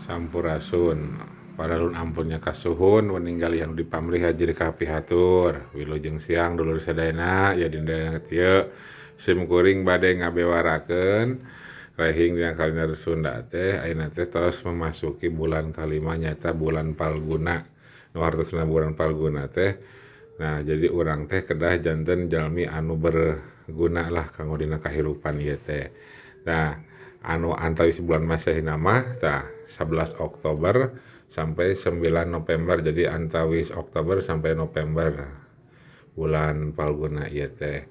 Sampurasun, paralun ampun nya kasuhun weninggal anu dipamrih hajir kapihatur. Wilujeng siang dulur sadayana ya dinda ieu sim kuring bade ngabewarakeun rahing dina kalender Sunda teh ayeuna teh tos memasuki bulan kalima nyaeta bulan Palguna. Nu hartosna bulan Palguna teh, nah jadi urang teh kedah janten jalmi anu berguna lah kanggo dina kahirupan ieu teh. Nah, anu antawis bulan Masehina mah tah 11 Oktober sampai 9 November, jadi antawis Oktober sampai November bulan Palguna ieu teh.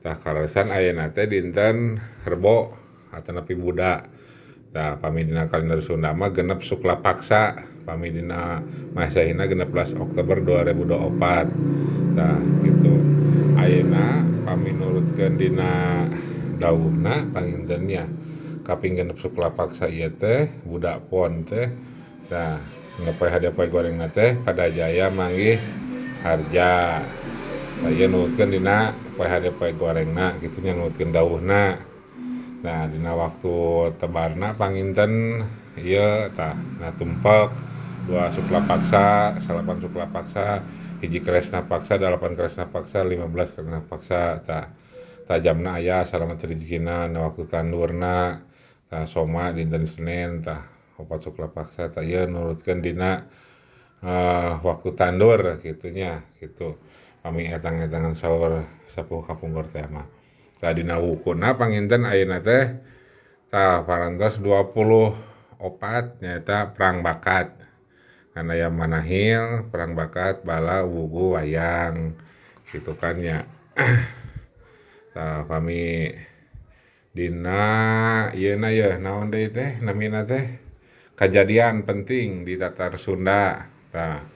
Tah kaleresan ayeuna teh dinten Rebo atanapi Buda. Tah pami dina kalender Sunda mah genep Sukla Paksa, pami dina Masehina 16 Oktober 2024. Tah kitu. Ayeuna pami nurutkeun dina dawuhna panginten nya kaping genep Sukla Paksa ieu teh Buda Pon teh. Tah poe hade poe gorengna teh Padajaya manggih harja. Tah ieu nurutkeun dina poe hade poe gorengna kitu nya nurutkeun dawuhna. Nah dina waktu tebarna panginten ieu tah na tumpek 2 Sukla Paksa, 9 Sukla Paksa, 1 Kresna Paksa, 8 Kresna Paksa, 15 Kresna Paksa. Tah tajamna aya salamet rejekina na waktu tandurna. Tah soma dinten Senin tah 4 Sukla Paksa tah ieu nurutkeun dina waktu tandur kitu nya kitu. Pami etang-etangan saur sepuh kapungkur teh mah. Tah dina wukuna panginten ayeuna teh tah parantos 24 nyaeta perang bakat. Kan aya manahil, perang bakat, bala, wugu, wayang kitu kan nya. Tah pami dina ieuna yeuh naon deui teh namina teh kajadian penting di Tatar Sunda. Tah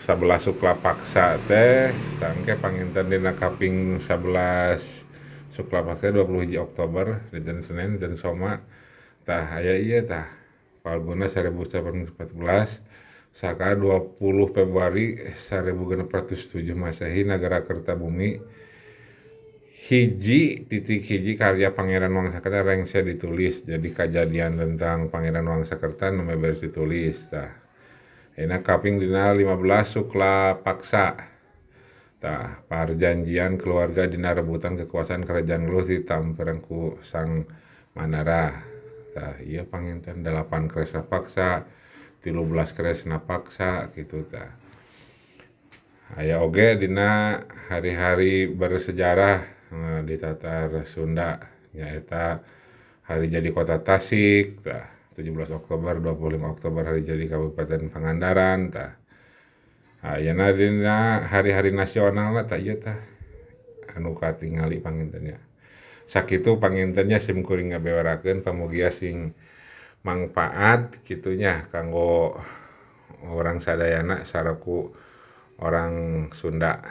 11 Sukla Paksa teh tangke panginten dina kaping 11 Sukla Paksa 21 Oktober dinten Senin dinten Soma. Tah aya ieu tah Palguna 1914 saka 20 Februari 1607 Masehi Nagara Kertabumi 1.1 karya Pangeran Wangsakerta rengse ditulis. Jadi kajadian tentang Pangeran Wangsakerta nu beres ditulis tah. Ayeuna kaping dina 15 Sukla Paksa. Tah parjanjian keluarga dina rebutan kekuasaan kerajaan Galuh ditamperan ku Sang Manara. Tah ieu panginten 8 Kresna Paksa, 13 Kresna Paksa kitu tah. Aya oge dina hari-hari bersejarah di Tatar Sunda nyaeta hari jadi Kota Tasik tah 17 Oktober, 25 Oktober hari jadi Kabupaten Pangandaran tah. Ayeuna dina hari-hari nasional tah ieu tah anu katingali panginten nya. Sakitu panginten nya sim kuring ngabewarakeun pamugia sing mangpaat kitu nya kanggo urang sadayana saraku orang Sunda.